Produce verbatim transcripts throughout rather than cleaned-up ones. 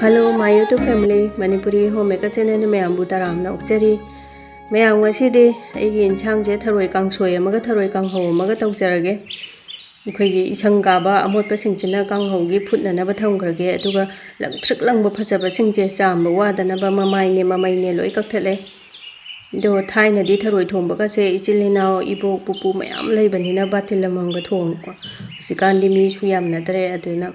Hello, my YouTube family, Manipuri Homemaker channel ꯅ ꯃꯌꯥꯝꯕꯨ ꯇꯔꯥꯝꯅ ꯑꯣꯛꯆꯔꯤ꯫ ꯃꯌꯥꯝ, ꯉꯁꯤꯗꯤ ꯑꯩꯒꯤ ꯏꯟꯁꯥꯡꯁꯦ ꯊꯔꯣꯏ ꯀꯥꯡꯁꯣꯏ ꯑꯃꯒ ꯊꯔꯣꯏ ꯀꯥꯡꯍꯧ ꯑꯃꯒ ꯇꯧꯖꯔꯒꯦ꯫ ꯑꯩꯈꯣꯏꯒꯤ ꯏꯁꯪ ꯀꯥꯕ ꯑꯃꯣꯠꯄꯁꯤꯡꯁꯤꯅ ꯀꯥꯡꯍꯧꯒꯤ ꯐꯨꯠꯅꯅꯕ ꯊꯝꯈ꯭ꯔꯒꯦ, ꯑꯗꯨꯒ ꯂꯪꯇ꯭ꯔꯤꯛ ꯂꯪꯕ ꯐꯖꯕꯁꯤꯡꯁꯦ ꯆꯥꯝꯕ ꯋꯥꯗꯅꯕ ꯃꯃꯥꯏꯅꯦ ꯃꯃꯩꯅꯦ ꯂꯣꯏ ꯀꯛꯊꯠꯂꯦ꯫ ꯑꯗꯣ ꯊꯥꯏꯅꯗꯤ ꯊꯔꯣꯏ ꯊꯣꯡꯕꯒꯁꯦ ꯏꯆꯤꯜ ꯏꯅꯥꯎ, ꯏꯕꯣꯛ ꯄꯨꯄꯨ ꯃꯌꯥꯝ ꯂꯩꯕꯅꯤꯅ ꯕꯥꯇꯤꯜ ꯑꯃꯃꯝꯒ ꯊꯣꯡꯉꯤꯀꯣ꯫ ꯍꯧꯖꯤꯛꯀꯥꯟꯗꯤ ꯃꯤꯁꯨ ꯌꯥꯝꯅꯗ꯭ꯔꯦ, ꯑꯗꯨꯅ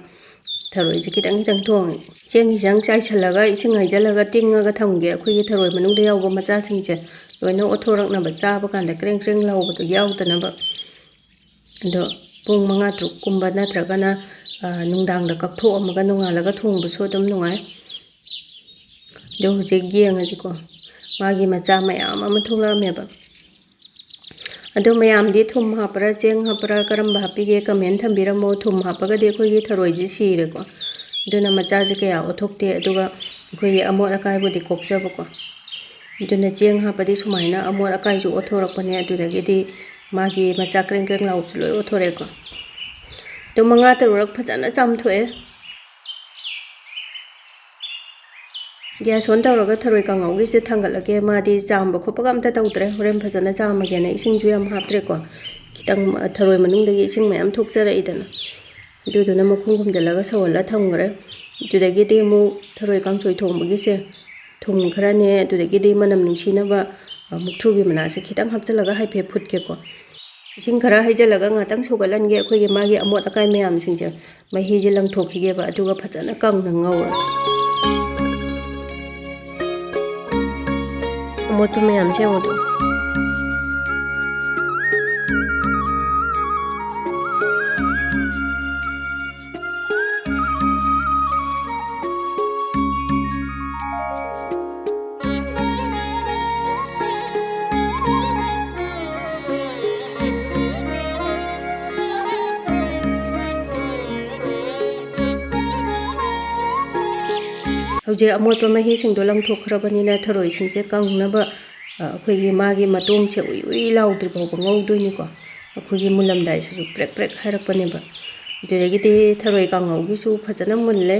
ꯊꯔꯣꯏꯁꯦ ꯈꯤꯇꯪ ꯈꯤꯇꯪ ꯊꯣꯡꯉꯦ꯫ ꯆꯦꯡ ꯈꯤꯇꯪ ꯆꯥꯏꯁꯤꯜꯂꯒ ꯏꯁꯤꯡ ꯍꯩꯖꯤꯜꯂꯒ ꯇꯤꯡꯉꯒ ꯊꯝꯒꯦ, ꯑꯩꯈꯣꯏꯒꯤ ꯊꯔꯣꯏ ꯃꯅꯨꯡꯗ ꯌꯥꯎꯕ ꯃꯆꯥꯁꯤꯡꯁꯦ ꯂꯣꯏꯅ ꯑꯣꯠꯊꯣꯔꯛꯅꯕ, ꯆꯥꯕ ꯀꯥꯟꯗ ꯀ꯭ꯔꯦꯡ ꯀ꯭ꯔꯦꯡ ꯂꯥꯎꯕꯗꯣ ꯌꯥꯎꯗꯅꯕ꯫ ꯑꯗꯣ ꯄꯨꯡ ꯃꯉꯥ ꯇꯔꯨꯛ ꯀꯨꯝꯕ ꯅꯠꯇ꯭ꯔꯒꯅ, ꯑ, ꯅꯨꯡꯗꯥꯡꯗ ꯀꯛꯊꯣꯛꯑꯝꯃꯒ ꯅꯣꯡꯉꯥꯜꯂꯒ ꯊꯣꯡꯕꯁꯨ ꯑꯗꯨꯝ ꯅꯨꯡꯉꯥꯏ꯫ ꯑꯗꯣ ꯍꯧꯖꯤꯛ ꯌꯦꯡꯉꯁꯤꯀꯣ, ꯃꯥꯒꯤ ꯃꯆꯥ ꯃꯌꯥꯝ ꯑꯃ ꯊꯣꯛꯂꯛꯑꯝꯃꯦꯕ꯫ ꯑꯗꯣ ꯃꯌꯥꯝꯗꯤ ꯊꯨꯝ ꯍꯥꯞꯄ꯭ꯔꯥ, ꯆꯦꯡ ꯍꯥꯞꯄ꯭ꯔꯥ, ꯀꯔꯝꯕ ꯍꯥꯞꯄꯤꯒꯦ, comment ꯊꯝꯕꯤꯔꯝꯃꯣ꯫ ꯊꯨꯝ ꯍꯥꯞꯄꯒꯗꯤ ꯑꯩꯈꯣꯏꯒꯤ ꯊꯔꯣꯏꯁꯦ ꯁꯤꯔꯦꯀꯣ, ꯑꯗꯨꯅ ꯃꯆꯥꯁꯦ ꯀꯌꯥ ꯑꯣꯠꯊꯣꯛꯇꯦ꯫ ꯑꯗꯨꯒ ꯑꯩꯈꯣꯏꯒꯤ ꯑꯃꯣꯠ ꯑꯀꯥꯏꯕꯨꯗꯤ ꯀꯣꯛꯆꯕꯀꯣ, ꯑꯗꯨꯅ ꯆꯦꯡ ꯍꯥꯞꯄꯗꯤ ꯁꯨꯃꯥꯏꯅ ꯑꯃꯣꯠ ꯑꯀꯥꯏꯁꯨ ꯑꯣꯠꯊꯣꯔꯛꯄꯅꯦ, ꯑꯗꯨꯗꯒꯤꯗꯤ ꯃꯥꯒꯤ ꯃꯆꯥ ꯀ꯭ꯔꯦꯡ ꯀ꯭ꯔꯦꯡ ꯂꯥꯎꯕꯁꯨ ꯂꯣꯏ ꯑꯣꯠꯊꯣꯔꯛꯑꯦꯀꯣ꯫ ꯑꯗꯨ ꯃꯉꯥ ꯇꯔꯨꯛꯔꯛ ꯐꯖꯅ ꯆꯥꯝꯊꯣꯛꯑꯦ꯫ Gas on ꯇꯧꯔꯒ ꯊꯔꯣꯏ ꯀꯥꯡꯉꯧꯒꯤꯁꯦ ꯊꯥꯡꯒꯠꯂꯒꯦ꯫ ꯃꯥꯗꯤ ꯆꯥꯝꯕ ꯈꯣꯠꯄꯒ ꯑꯝꯇ ꯇꯧꯗ꯭ꯔꯦ꯫ ꯍꯣꯔꯦꯟ ꯐꯖꯅ ꯆꯥꯝꯃꯒꯦꯅ ꯏꯁꯤꯡꯁꯨ ꯌꯥꯝ ꯍꯥꯞꯇ꯭ꯔꯦꯀꯣ꯫ ꯈꯤꯇꯪ, ꯑ, ꯊꯔꯣꯏ ꯃꯅꯨꯡꯗꯒꯤ ꯏꯁꯤꯡ ꯃꯌꯥꯝ ꯊꯣꯛꯆꯔꯛꯏꯗꯅ, ꯑꯗꯨꯗꯨꯅ ꯃꯈꯨꯝ ꯈꯨꯝꯖꯤꯜꯂꯒ ꯁꯧꯍꯜꯂ ꯊꯝꯈ꯭ꯔꯦ꯫ ꯑꯗꯨꯗꯒꯤꯗꯤ ꯑꯃꯨꯛ ꯊꯔꯣꯏ ꯀꯥꯡꯁꯣꯏ ꯊꯣꯡꯕꯒꯤꯁꯦ ꯊꯨꯝ ꯈꯔꯅꯦ, ꯑꯗꯨꯗꯒꯤꯗꯤ ꯃꯅꯝ ꯅꯨꯡꯁꯤꯅꯕ, ꯑ, ꯃꯨꯛꯊ꯭ꯔꯨꯕꯤ ꯃꯅꯥꯁꯦ ꯈꯤꯇꯪ ꯍꯥꯞꯆꯤꯜꯂꯒ ꯍꯥꯏꯐꯦꯠ ꯐꯨꯠꯀꯦꯀꯣ꯫ ꯏꯁꯤꯡ ꯈꯔ ꯍꯩꯖꯤꯜꯂꯒ ꯉꯥꯛꯇꯪ ꯁꯧꯒꯠꯍꯟꯒꯦ꯫ ꯑꯩꯈꯣꯏꯒꯤ ꯃꯥꯒꯤ ꯑꯃꯣꯠ ꯑꯀꯥꯏ ꯃꯌꯥꯝꯁꯤꯡꯁꯦ ꯃꯍꯤꯁꯦ ꯂꯪꯊꯣꯛꯈꯤꯒꯦꯕ, ꯑꯗꯨꯒ ꯐꯖꯅ ꯀꯪꯅ ꯉꯧꯔꯒꯦ꯫ ꯑꯃꯣꯠꯄ ꯃꯌꯥꯝꯁꯦ ꯌꯦꯡꯉꯨꯗꯣ꯫ ꯍꯧꯖꯤꯛ ꯑꯃꯣꯠꯄ ꯃꯍꯤꯁꯤꯡꯗꯣ ꯂꯪꯊꯣꯛꯈ꯭ꯔꯕꯅꯤꯅ ꯊꯔꯣꯏꯁꯤꯡꯁꯦ ꯀꯪꯅꯕ, ꯑ, ꯑꯩꯈꯣꯏꯒꯤ ꯃꯥꯒꯤ ꯃꯇꯣꯡꯁꯦ ꯎꯏ ꯎꯏ ꯂꯥꯎꯗ꯭ꯔꯤ ꯐꯥꯎꯕ ꯉꯧꯗꯣꯏꯅꯤꯀꯣ꯫ ꯑꯩꯈꯣꯏꯒꯤ ꯃꯨꯜꯂꯝꯗꯥꯏꯁꯤꯁꯨ ꯄ꯭ꯔꯦꯛ ꯄ꯭ꯔꯦꯛ ꯍꯥꯏꯔꯛꯄꯅꯦꯕ꯫ ꯑꯗꯨꯗꯒꯤꯗꯤ ꯊꯔꯣꯏ ꯀꯥꯡꯉꯧꯒꯤꯁꯨ ꯐꯖꯅ ꯃꯨꯜꯂꯦ꯫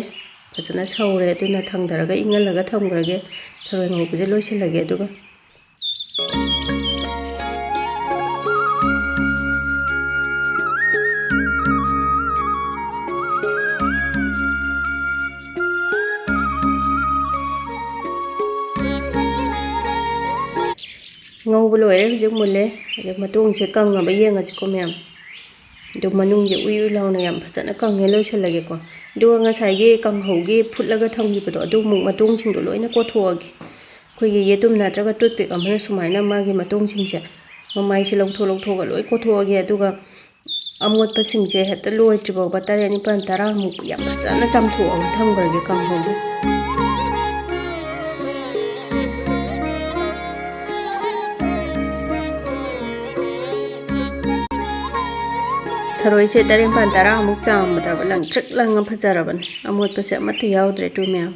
ꯐꯖꯅ ꯁꯧꯔꯦ, ꯑꯗꯨꯅ ꯊꯥꯡꯗꯔꯒ ꯏꯪꯍꯜꯂꯒ ꯊꯝꯈ꯭ꯔꯒꯦ꯫ ꯊꯔꯣꯏ ꯉꯧꯕꯁꯦ ꯂꯣꯏꯁꯤꯜꯂꯒꯦ꯫ ꯑꯗꯨꯒ ꯉꯧꯕ ꯂꯣꯏꯔꯦ, ꯍꯧꯖꯤꯛ ꯃꯨꯜꯂꯦ꯫ ꯑꯗꯣ ꯃꯇꯣꯡꯁꯦ ꯀꯪꯉꯕ ꯌꯦꯡꯉꯁꯤꯀꯣ ꯃꯌꯥꯝ꯫ ꯑꯗꯨ ꯃꯅꯨꯡꯁꯦ ꯎꯏ ꯎꯏ ꯂꯥꯎꯅ ꯌꯥꯝ ꯐꯖꯅ ꯀꯪꯉꯦ꯫ ꯂꯣꯏꯁꯤꯜꯂꯒꯦꯀꯣ꯫ ꯑꯗꯨꯒ ꯉꯁꯥꯏꯒꯤ ꯀꯥꯡꯍꯧꯒꯤ ꯐꯨꯠꯂꯒ ꯊꯝꯈꯤꯕꯗꯣ, ꯑꯗꯨ ꯑꯃꯨꯛ ꯃꯇꯣꯡꯁꯤꯡꯗꯣ ꯂꯣꯏꯅ ꯀꯣꯠꯊꯣꯛꯑꯒꯦ꯫ ꯑꯩꯈꯣꯏꯒꯤ ꯌꯦꯇꯨꯝ ꯅꯠꯇ꯭ꯔꯒ ꯇꯨꯠꯄꯤꯛ ꯑꯃꯅ ꯁꯨꯃꯥꯏꯅ ꯃꯥꯒꯤ ꯃꯇꯣꯡꯁꯤꯡꯁꯦ, ꯃꯃꯥꯏꯁꯦ ꯂꯧꯊꯣꯛ ꯂꯧꯊꯣꯛꯑꯒ ꯂꯣꯏ ꯀꯣꯠꯊꯣꯛꯑꯒꯦ꯫ ꯑꯗꯨꯒ ꯑꯃꯣꯠꯄꯁꯤꯡꯁꯦ ꯍꯦꯛꯇ ꯂꯣꯏꯗ꯭ꯔꯤ ꯐꯥꯎꯕ ꯇꯔꯦꯠ, ꯅꯤꯄꯥꯜ, ꯇꯔꯥꯃꯨꯛ ꯌꯥꯝ ꯐꯖꯅ ꯆꯥꯝꯊꯣꯛꯑꯒ ꯊꯝꯈ꯭ꯔꯒꯦ ꯀꯥꯡꯍꯧꯒꯤ꯫ ꯊꯔꯣꯏꯁꯦ ꯇꯔꯦꯠ, ꯅꯤꯄꯥꯜ, ꯇꯔꯥꯃꯨꯛ ꯆꯥꯝꯕꯗ ꯂꯪꯇ꯭ꯔꯤꯛ ꯂꯪꯉ ꯐꯖꯔꯕꯅꯦ꯫ ꯑꯃꯣꯠꯄꯁꯦ ꯑꯃꯠꯇ ꯌꯥꯎꯗ꯭ꯔꯦ ꯇꯨ ꯃꯌꯥꯝ꯫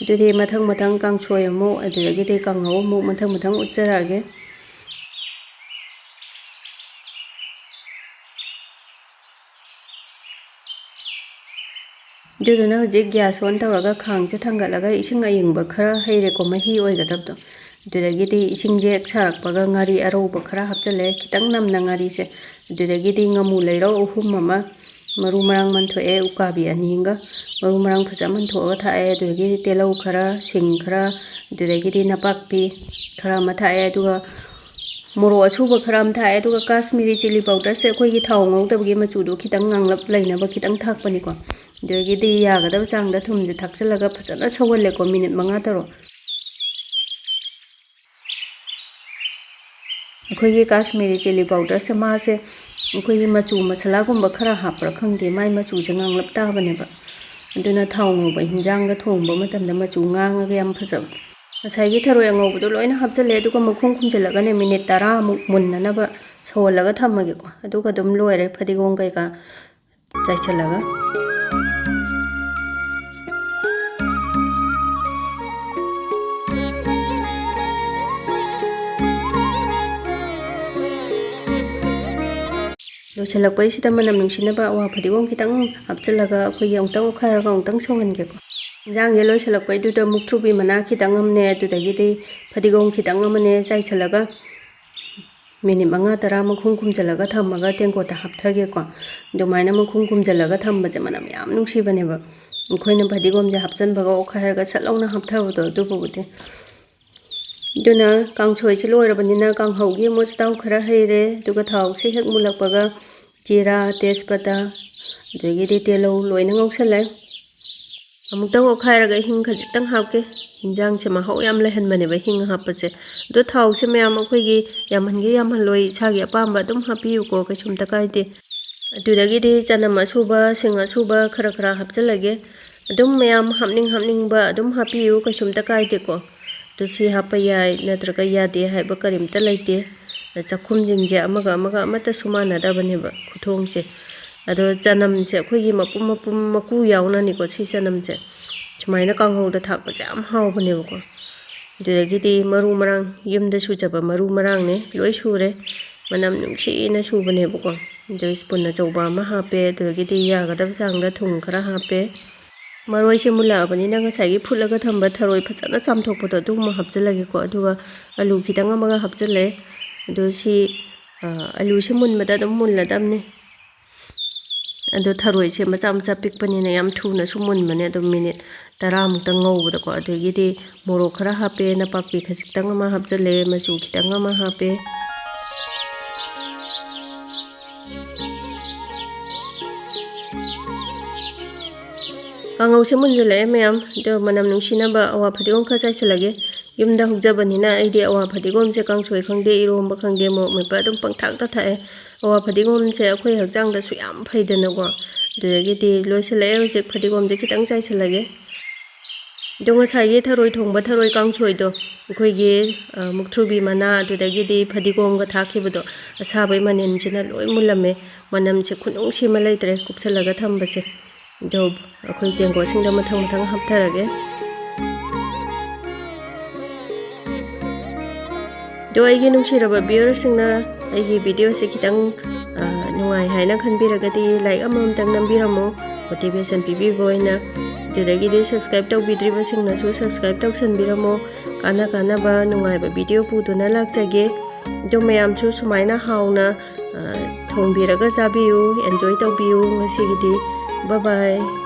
ꯑꯗꯨꯗꯤ ꯃꯊꯪ ꯃꯊꯪ ꯀꯥꯡꯁꯣꯏ ꯑꯃꯨꯛ, ꯑꯗꯨꯗꯒꯤꯗꯤ ꯀꯥꯡꯍꯧ ꯑꯃꯨꯛ ꯃꯊꯪ ꯃꯊꯪ ꯎꯠꯆꯔꯛꯑꯒꯦ꯫ ꯑꯗꯨꯗꯨꯅ ꯍꯧꯖꯤꯛ gas on ꯇꯧꯔꯒ ꯈꯥꯡꯁꯦ ꯊꯥꯡꯒꯠꯂꯒ ꯏꯁꯤꯡ ꯑꯏꯪꯕ ꯈꯔ ꯍꯩꯔꯦꯀꯣ, ꯃꯍꯤ ꯑꯣꯏꯒꯗꯕꯗꯣ꯫ ꯑꯗꯨꯗꯒꯤꯗꯤ ꯏꯁꯤꯡꯁꯦ ꯍꯦꯛ ꯁꯥꯔꯛꯄꯒ ꯉꯥꯔꯤ ꯑꯔꯧꯕ ꯈꯔ ꯍꯥꯞꯆꯜꯂꯦ, ꯈꯤꯇꯪ ꯅꯝꯅ ꯉꯥꯔꯤꯁꯦ꯫ ꯑꯗꯨꯗꯒꯤꯗꯤ ꯉꯥꯃꯨ ꯂꯩꯔꯧ ꯑꯍꯨꯝ ꯑꯃ, ꯃꯔꯨ ꯃꯔꯥꯡ ꯃꯟꯊꯣꯛꯑꯦ, ꯎꯀꯥꯕꯤ ꯑꯅꯤ ꯑꯃꯒ ꯃꯔꯨ ꯃꯔꯥꯡ ꯐꯖꯅ ꯃꯟꯊꯣꯛꯑꯒ ꯊꯥꯛꯑꯦ꯫ ꯑꯗꯨꯗꯒꯤꯗꯤ ꯇꯤꯜꯍꯧ ꯈꯔ, ꯁꯤꯡ ꯈꯔ, ꯑꯗꯨꯗꯒꯤꯗꯤ ꯅꯄꯥꯛꯄꯤ ꯈꯔ ꯑꯃ ꯊꯥꯛꯑꯦ꯫ ꯑꯗꯨꯒ ꯃꯣꯔꯣꯛ ꯑꯁꯨꯕ ꯈꯔ ꯑꯃ ꯊꯥꯛꯑꯦ꯫ ꯑꯗꯨꯒ Kashmiri chilli powderꯁꯦ ꯑꯩꯈꯣꯏꯒꯤ ꯊꯥꯎ ꯉꯧꯗꯕꯒꯤ ꯃꯆꯨꯗꯣ ꯈꯤꯇꯪ ꯉꯥꯡꯂꯞ ꯂꯩꯅꯕ ꯈꯤꯇꯪ ꯊꯥꯛꯄꯅꯤꯀꯣ꯫ ꯑꯗꯨꯗꯒꯤꯗꯤ ꯌꯥꯒꯗꯕ ꯆꯥꯡꯗ ꯊꯨꯝꯁꯦ ꯊꯥꯛꯆꯜꯂꯒ ꯐꯖꯅ ꯁꯧꯍꯜꯂꯦꯀꯣ, ꯃꯤꯅꯤꯠ ꯃꯉꯥ ꯇꯔꯨꯛ꯫ ꯑꯩꯈꯣꯏꯒꯤ Kashmiri chilli powderꯁꯦ, ꯃꯥꯁꯦ ꯑꯩꯈꯣꯏꯒꯤ ꯃꯆꯨ ꯃꯁꯥꯂꯥꯒꯨꯝꯕ ꯈꯔ ꯍꯥꯞꯄ꯭ꯔꯥ ꯈꯪꯗꯦ, ꯃꯥꯏ ꯃꯆꯨꯁꯦ ꯉꯥꯡꯂꯞ ꯇꯥꯕꯅꯦꯕ꯫ ꯑꯗꯨꯅ ꯊꯥꯎ ꯉꯧꯕ ꯍꯤꯟꯖꯥꯡꯒ ꯊꯣꯡꯕ ꯃꯇꯝꯗ ꯃꯆꯨ ꯉꯥꯡꯉꯒ ꯌꯥꯝ ꯐꯖꯕ꯫ ꯉꯁꯥꯏꯒꯤ ꯊꯔꯣꯏ ꯑꯉꯧꯕꯗꯣ ꯂꯣꯏꯅ ꯍꯥꯞꯆꯜꯂꯦ, ꯑꯗꯨꯒ ꯃꯈꯨꯝ ꯈꯨꯝꯖꯤꯜꯂꯒꯅꯦ, ꯃꯤꯅꯤꯠ ꯇꯔꯥꯃꯨꯛ ꯃꯨꯟꯅꯅꯕ ꯁꯧꯍꯜꯂꯒ ꯊꯝꯃꯒꯦꯀꯣ꯫ ꯑꯗꯨꯒ ꯑꯗꯨꯝ ꯂꯣꯏꯔꯦ, ꯐꯗꯤꯒꯣꯝ ꯀꯩꯀꯥ ꯆꯥꯏꯁꯤꯜꯂꯒ꯫ ꯂꯣꯏꯁꯤꯜꯂꯛꯄꯩꯁꯤꯗ ꯃꯅꯝ ꯅꯨꯡꯁꯤꯅꯕ ꯑꯋꯥ ꯐꯗꯤꯒꯣꯝ ꯈꯤꯇꯪ ꯍꯥꯞꯆꯤꯜꯂꯒ ꯑꯩꯈꯣꯏꯒꯤ ꯑꯃꯨꯛꯇꯪ ꯑꯣꯠꯈꯥꯏꯔꯒ ꯑꯃꯨꯛꯇꯪ ꯁꯧꯍꯟꯒꯦꯀꯣ꯫ ꯏꯟꯖꯥꯡꯁꯦ ꯂꯣꯏꯁꯤꯜꯂꯛꯄꯩꯗꯨꯗ ꯃꯨꯛꯊ꯭ꯔꯨꯕꯤ ꯃꯅꯥ ꯈꯤꯇꯪ ꯑꯃꯅꯦ, ꯑꯗꯨꯗꯒꯤꯗꯤ ꯐꯗꯤꯒꯣꯝ ꯈꯤꯇꯪ ꯑꯃꯅꯦ ꯆꯥꯏꯁꯤꯜꯂꯒ ꯃꯤꯅꯤꯠ ꯃꯉꯥ ꯇꯔꯥ ꯃꯈꯨꯝ ꯈꯨꯝꯖꯤꯜꯂꯒ ꯊꯝꯃꯒ ꯇꯦꯡꯀꯣꯠꯇ ꯍꯥꯞꯊꯒꯦꯀꯣ꯫ ꯑꯗꯨꯃꯥꯏꯅ ꯃꯈꯨꯝ ꯈꯨꯝꯖꯤꯜꯂꯒ ꯊꯝꯕꯁꯦ ꯃꯅꯝ ꯌꯥꯝ ꯅꯨꯡꯁꯤꯕꯅꯦꯕ꯫ ꯑꯩꯈꯣꯏꯅ ꯐꯗꯤꯒꯣꯝꯁꯦ ꯍꯥꯞꯆꯤꯟꯕꯒ ꯑꯣꯠꯈꯥꯏꯔꯒ ꯁꯠ ꯂꯥꯎꯅ ꯍꯥꯞꯊꯕꯗꯣ ꯑꯗꯨꯕꯨꯕꯨꯗꯤ꯫ ꯑꯗꯨꯅ ꯀꯥꯡꯁꯣꯏꯁꯦ ꯂꯣꯏꯔꯕꯅꯤꯅ ꯀꯥꯡꯍꯧꯒꯤ ꯑꯃꯨꯛ ꯆꯇꯥꯎ ꯈꯔ ꯍꯩꯔꯦ꯫ ꯑꯗꯨꯒ ꯊꯥꯎꯁꯦ ꯍꯦꯛ ꯃꯨꯜꯂꯛꯄꯒ ꯖꯤꯔꯥ, ꯇꯦꯖꯄꯇꯥ, ꯑꯗꯒꯤꯗꯤ ꯇꯤꯜꯍꯧ ꯂꯣꯏꯅ ꯉꯧꯁꯜꯂꯦ꯫ ꯑꯃꯨꯛꯇꯪ ꯑꯣꯠꯈꯥꯏꯔꯒ ꯍꯤꯡ ꯈꯖꯤꯛꯇꯪ ꯍꯥꯞꯀꯦ꯫ ꯏꯟꯖꯥꯡꯁꯦ ꯃꯍꯥꯎ ꯌꯥꯝ ꯂꯩꯍꯟꯕꯅꯦꯕ ꯍꯤꯡ ꯍꯥꯞꯄꯁꯦ꯫ ꯑꯗꯣ ꯊꯥꯎꯁꯦ ꯃꯌꯥꯝ ꯑꯩꯈꯣꯏꯒꯤ ꯌꯥꯝꯍꯟꯒꯦ ꯌꯥꯝꯍꯜꯂꯣꯏ ꯏꯁꯥꯒꯤ ꯑꯄꯥꯝꯕ ꯑꯗꯨꯝ ꯍꯥꯞꯄꯤꯌꯨꯀꯣ, ꯀꯩꯁꯨꯝꯇ ꯀꯥꯏꯗꯦ꯫ ꯑꯗꯨꯗꯒꯤꯗꯤ ꯆꯅꯝ ꯑꯁꯨꯕ, ꯁꯤꯡ ꯑꯁꯨꯕ ꯈꯔ ꯈꯔ ꯍꯥꯞꯆꯤꯜꯂꯒꯦ꯫ ꯑꯗꯨꯝ ꯃꯌꯥꯝ ꯍꯥꯞꯅꯤꯡ ꯍꯥꯞꯅꯤꯡꯕ ꯑꯗꯨꯝ ꯍꯥꯞꯄꯤꯌꯨ, ꯀꯩꯁꯨꯝꯇ ꯀꯥꯏꯗꯦꯀꯣ꯫ ꯑꯗꯨ ꯁꯤ ꯍꯥꯞꯄ ꯌꯥꯏ ꯅꯠꯇ꯭ꯔꯒ ꯌꯥꯗꯦ ꯍꯥꯏꯕ ꯀꯔꯤꯝꯇ ꯂꯩꯇꯦ꯫ ꯆꯥꯛꯈꯨꯝꯁꯤꯡꯁꯦ ꯑꯃꯒ ꯑꯃꯒ ꯑꯃꯠꯇꯁꯨ ꯃꯥꯟꯅꯗꯕꯅꯦꯕ ꯈꯨꯊꯣꯡꯁꯦ꯫ ꯑꯗꯣ ꯆꯅꯝꯁꯦ ꯑꯩꯈꯣꯏꯒꯤ ꯃꯄꯨꯝ ꯃꯄꯨꯝ ꯃꯀꯨ ꯌꯥꯎꯅꯅꯤꯀꯣ ꯁꯤ ꯆꯅꯝꯁꯦ꯫ ꯁꯨꯃꯥꯏꯅ ꯀꯥꯡꯍꯧꯗ ꯊꯥꯛꯄꯁꯦ ꯌꯥꯝ ꯍꯥꯎꯕꯅꯦꯕꯀꯣ꯫ ꯑꯗꯨꯗꯒꯤꯗꯤ ꯃꯔꯨ ꯃꯔꯥꯡ, ꯌꯨꯝꯗ ꯁꯨꯖꯕ ꯃꯔꯨ ꯃꯔꯥꯡꯅꯦ, ꯂꯣꯏ ꯁꯨꯔꯦ꯫ ꯃꯅꯝ ꯅꯨꯡꯁꯤꯅ ꯁꯨꯕꯅꯦꯕꯀꯣ꯫ ꯑꯗꯣ ꯁ꯭ꯄꯨꯟ ꯑꯆꯧꯕ ꯑꯃ ꯍꯥꯞꯄꯦ, ꯑꯗꯨꯗꯒꯤꯗꯤ ꯌꯥꯒꯗꯕ ꯆꯥꯡꯗ ꯊꯨꯝ ꯈꯔ ꯍꯥꯞꯄꯦ꯫ ꯃꯔꯣꯏꯁꯦ ꯃꯨꯜꯂꯛꯑꯕꯅꯤꯅ ꯉꯁꯥꯏꯒꯤ ꯐꯨꯠꯂꯒ ꯊꯝꯕ ꯊꯔꯣꯏ ꯐꯖꯅ ꯆꯥꯝꯊꯣꯛꯄꯗꯣ ꯑꯗꯨꯒꯨꯝꯕ ꯍꯥꯞꯆꯤꯜꯂꯒꯦꯀꯣ꯫ ꯑꯗꯨꯒ ꯑꯂꯨ ꯈꯤꯇꯪ ꯑꯃꯒ ꯍꯥꯞꯆꯤꯜꯂꯦ꯫ ꯑꯗꯣ ꯁꯤ, ꯑ, ꯑꯂꯨꯁꯦ ꯃꯨꯟꯕꯗ ꯑꯗꯨꯝ ꯃꯨꯜꯂꯗꯕꯅꯦ꯫ ꯑꯗꯣ ꯊꯔꯣꯏꯁꯦ ꯃꯆꯥ ꯃꯆꯥ ꯄꯤꯛꯄꯅꯤꯅ ꯌꯥꯝ ꯊꯨꯅꯁꯨ ꯃꯨꯟꯕꯅꯦ, ꯑꯗꯨꯝ ꯃꯤꯅꯤꯠ ꯇꯔꯥꯃꯨꯛꯇꯪ ꯉꯧꯕꯗꯀꯣ꯫ ꯑꯗꯒꯤꯗꯤ ꯃꯣꯔꯣꯛ ꯈꯔ ꯍꯥꯞꯄꯦ, ꯅꯄꯥꯛꯄꯤ ꯈꯖꯤꯛꯇꯪ ꯑꯃ ꯍꯥꯞꯆꯤꯜꯂꯦ, ꯃꯆꯨ ꯈꯤꯇꯪ ꯑꯃ ꯍꯥꯞꯄꯦ꯫ ꯀꯥꯡꯍꯧꯁꯦ ꯃꯨꯟꯖꯜꯂꯛꯑꯦ ꯃꯌꯥꯝ, ꯑꯗꯣ ꯃꯅꯝ ꯅꯨꯡꯁꯤꯅꯕ ꯑꯋꯥ ꯐꯗꯤꯒꯣꯝ ꯈꯔ ꯆꯥꯏꯁꯤꯜꯂꯒꯦ꯫ ꯌꯨꯝꯗ ꯍꯧꯖꯕꯅꯤꯅ ꯑꯩꯗꯤ ꯑꯋꯥ ꯐꯗꯤꯒꯣꯝꯁꯦ ꯀꯥꯡꯁꯣꯏ ꯈꯪꯗꯦ, ꯏꯔꯣꯝꯕ ꯈꯪꯗꯦ, ꯃꯣꯔꯣꯛ ꯃꯦꯠꯄ ꯑꯗꯨꯝ ꯄꯪꯊꯥꯛꯇ ꯊꯥꯛꯑꯦ꯫ ꯑꯋꯥ ꯐꯗꯤꯒꯣꯝꯁꯦ ꯑꯩꯈꯣꯏ ꯍꯛꯆꯥꯡꯗꯁꯨ ꯌꯥꯝ ꯐꯩꯗꯅꯀꯣ꯫ ꯑꯗꯨꯗꯒꯤꯗꯤ ꯂꯣꯏꯁꯤꯜꯂꯛꯑꯦ, ꯍꯧꯖꯤꯛ ꯐꯗꯤꯒꯣꯝꯁꯦ ꯈꯤꯇꯪ ꯆꯥꯏꯁꯤꯜꯂꯒꯦ꯫ ꯑꯗꯣ ꯉꯁꯥꯏꯒꯤ ꯊꯔꯣꯏ ꯊꯣꯡꯕ, ꯊꯔꯣꯏ ꯀꯥꯡꯁꯣꯏꯗꯣ ꯑꯩꯈꯣꯏꯒꯤ, ꯑ, ꯃꯨꯛꯊ꯭ꯔꯨꯕꯤ ꯃꯅꯥ ꯑꯗꯨꯗꯒꯤꯗꯤ ꯐꯗꯤꯒꯣꯝꯒ ꯊꯥꯛꯈꯤꯕꯗꯣ ꯑꯁꯥꯕꯩ ꯃꯅꯤꯟꯁꯤꯅ ꯂꯣꯏ ꯃꯨꯜꯂꯝꯃꯦ꯫ ꯃꯅꯝꯁꯦ ꯈꯨꯅꯨꯡꯁꯤ ꯑꯃ ꯂꯩꯇ꯭ꯔꯦ ꯀꯨꯞꯁꯜꯂꯒ ꯊꯝꯕꯁꯦ꯫ ꯑꯗꯣ ꯑꯩꯈꯣꯏ ꯇꯦꯡꯀꯣꯠꯁꯤꯡꯗ ꯃꯊꯪ ꯃꯊꯪ ꯍꯥꯞꯊꯔꯒꯦ꯫ ꯑꯗꯣ ꯑꯩꯒꯤ ꯅꯨꯡꯁꯤꯔꯕ viewerꯁꯤꯡꯅ ꯑꯩꯒꯤ videoꯁꯦ ꯈꯤꯇꯪ, ꯑ, ꯅꯨꯡꯉꯥꯏ ꯍꯥꯏꯅ ꯈꯟꯕꯤꯔꯒꯗꯤ like ꯑꯃꯃꯝꯇꯪ ꯅꯝꯕꯤꯔꯝꯃꯣ, motivation ꯄꯤꯕꯤꯕ ꯑꯣꯏꯅ꯫ ꯑꯗꯨꯗꯒꯤꯗꯤ subscribe ꯇꯧꯕꯤꯗ꯭ꯔꯤꯕꯁꯤꯡꯅꯁꯨ subscribe ꯇꯧꯁꯟꯕꯤꯔꯝꯃꯣ꯫ ꯀꯥꯟꯅ ꯀꯥꯟꯅꯕ ꯅꯨꯡꯉꯥꯏꯕ video ꯄꯨꯗꯨꯅ ꯂꯥꯛꯆꯒꯦ꯫ ꯑꯗꯣ ꯃꯌꯥꯝꯁꯨ ꯁꯨꯃꯥꯏꯅ ꯍꯥꯎꯅ, ꯑ, ꯊꯣꯡꯕꯤꯔꯒ ꯆꯥꯕꯤꯌꯨ, enjoy ꯇꯧꯕꯤꯌꯨ꯫ ꯉꯁꯤꯒꯤꯗꯤ bye bye꯫